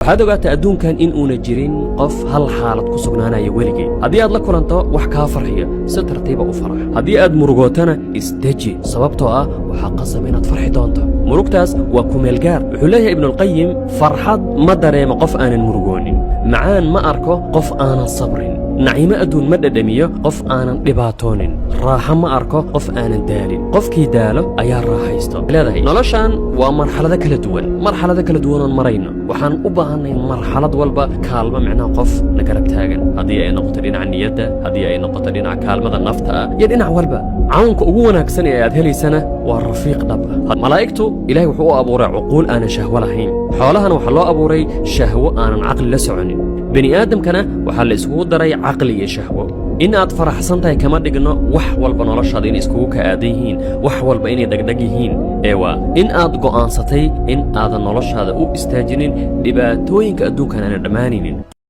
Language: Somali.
Waxaad ogaataa adduunkan in uuna jirin qof hal xaalad ku sugnaanaya weligeed. Haddii aad la kulanto wax kaa farxiya, si tartiiba u farax. Haddii aad murugootana, isdeji, sababtoo ah waxaa qasab inaad farxi doonto. Murugtaas waa kumeelgaar. Wuxuu leeyahay Ibnulqayim: "Farxad ma dareemo qof aanan murugoonin, macaan ma arko qof aanan sabrin, naciimo adduun ma dhadhamiyo qof aanan dhibaatoonin, raaxo ma arko qof aanan daalin. Qofkii daalo ayaa raaxaysto." Leedahay noloshan waa marxalado kala duwan, marxalado kala duwanoon marayno. Waxaan u baahanay marxalad walba kaalmo, micnaha qof na garab taagan, haddii ay noqoto dhinaca niyadda, haddii ay noqoto dhinaca kaalmada nafta ah iyo dhinac walba. Cawnka ugu wanaagsan ee aad helaysana waa rafiiq dhab ah. Malaa'igtu Ilahay wuxuu u abuuray cuquul aanan shahwo lahayn. Xoolahana waxaa loo abuuray shahwo aanan caqli la soconin. Bini aadamkana waxaa la iskugu daray caqli iyo shahwo. In aad faraxsan tahay kama dhigno wax walba noloshaada inay iskugu ka aadan yihiin, wax walba inay dhegdheg yihiin, ee waa in aad go'aansatay in aadan noloshaada u istaajinin dhibaatooyinka adduunkan aanan dhammaanaynin.